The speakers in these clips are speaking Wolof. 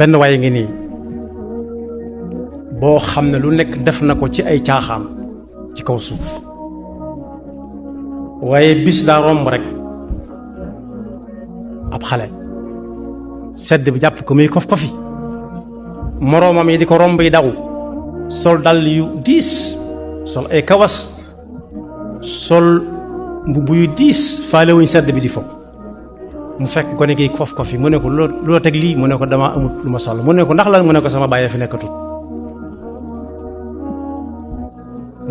benn waaye ngi nii boo xam ne lu nekk def na ko ci ay caaxaan ci kaw suuf waaye bis daa romb rek ab xale sedd bi jàpp ko muy kof kofi moroomam yi di ko romb yi daw sol dàll yu diis sol ay kawas sol mbubb yu diis faalewuñ sedd bi di fo mu fekk gone gi kof kofi mu ne ko loo teg lii mu ne ko dama amut lu ma sol mu ne ko ndax lan mu ne ko sama bàyyee fi nekkatut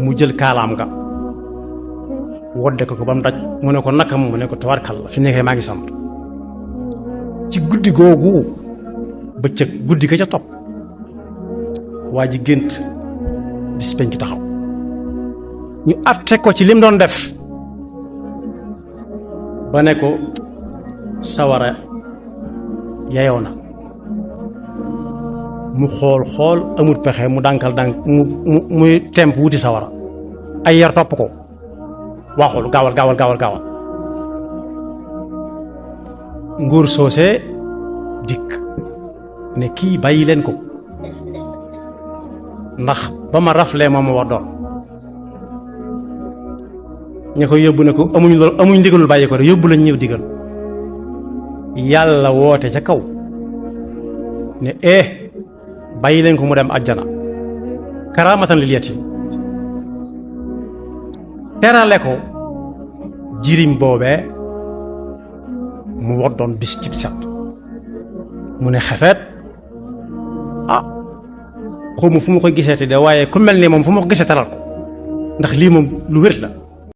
mu jël kaalaam nga wodde ko ba mu daj mu ne ko nakam mu ne ko tawarkal la fi nekkee maa ngi sant ci guddi googu bëccëg guddi ka ca topp waa ji gént bis penc taxaw ñu atte ko ci lim doon def ba ne ko sawara yeyoo na mu xool amul pexe mu dànkal muy temp wuti sawara ay yar topp ko waxul gaawal nguur soose dikk ne kii bàyyi leen ko ndax ba ma raflee moom ma war doon ña ko yóbbu ne ko amuñ ndigalul bàyyi ko de yóbbu lañ ñëw digal yàlla woote ca kaw ne bàyyi leen ko mu dem àjjana karaamatan lil yatim terale ko jirim boobee mu woddoon bis cib set mu ne xefeet xawma fu ma koy gisee te de waaye ku mel ni moom fu ma ko gisee teral ko ndax lii moom lu wér la